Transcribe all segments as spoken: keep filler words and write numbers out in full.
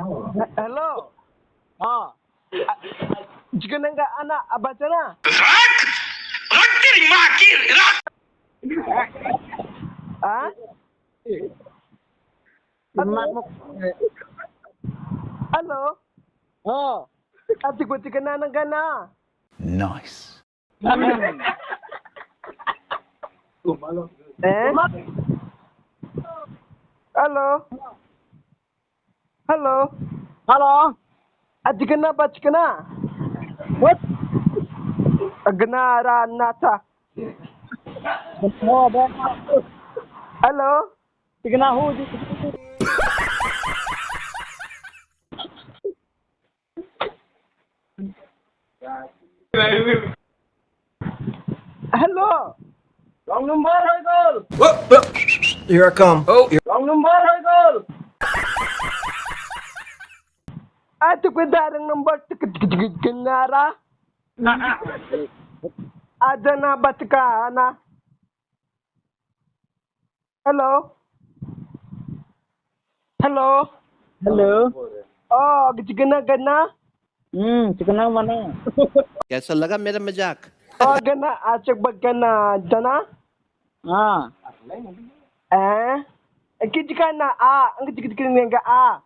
Hello. Ah. Jika nangga anak abachana. Rak! Rak diri makir! Rak! Ah? Hello? Hello? Oh. Atik ko tika na nangga na. Nice. Eh? Hello? Hello? Hello? Atikana ba tikana? What? Agana ra nata. Oh, ba. Hello? Tikana ho ji. Hello. Wrong number, hai gol. Whoa, whoa. Here I come. Oh, wrong number, hai gol. Atik ko da wrong number tik tik tik tik nara. Ada na batika na. Hello. Hello. Hello. Oh, tikana gana. Hmm, tikana mana? कैसा लगा मेरा मजाक? Oh, gana, achak ba gana, jana? Ah. Eh? Kitikana a, kitikana ga a.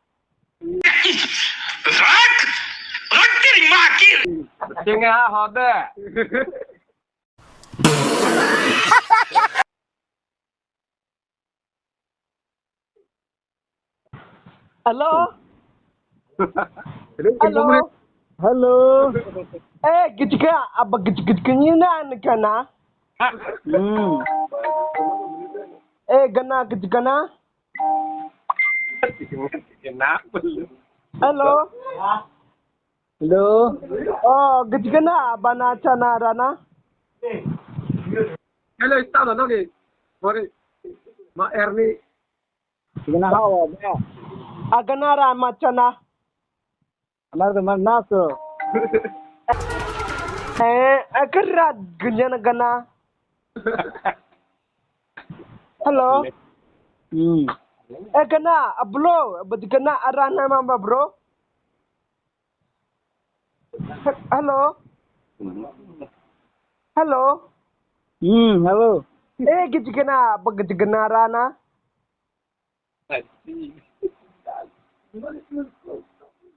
Rak! Rak diri makir! Tinga hode. Hello? Hello? Hello? Eh, kitika, aba kitik kitik ni na kana? Hmm. Eh, gana kitikana? Hello? Hello? Oh, kitikana, bana chana rana? Hello, ita na nagi. Sorry. Ma Erni. Tikana hawa ba? Agana ra machana. Amar teman naso. Eh, akarat ganyan gana. Hello. Hmm. Eh, gana, ablo, badi gana arana mamba, bro. Hello. Hello. Hmm, hello. Eh, kitikana, ba kitikana rana?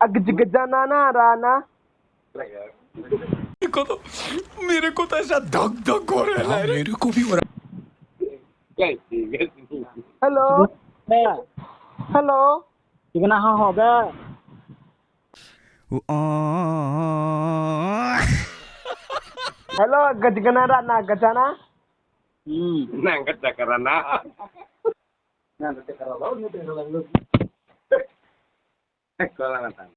Agijigajana na rana. मेरे को तो, मेरे को तो ऐसा धक धक हो रहा है। मेरे को भी हो रहा। Hello. Hello. Tikana ho ho ga. Hello, kitikana rana kachana? Hmm. Nang katakarana. Nang katakarana. Kolang atan.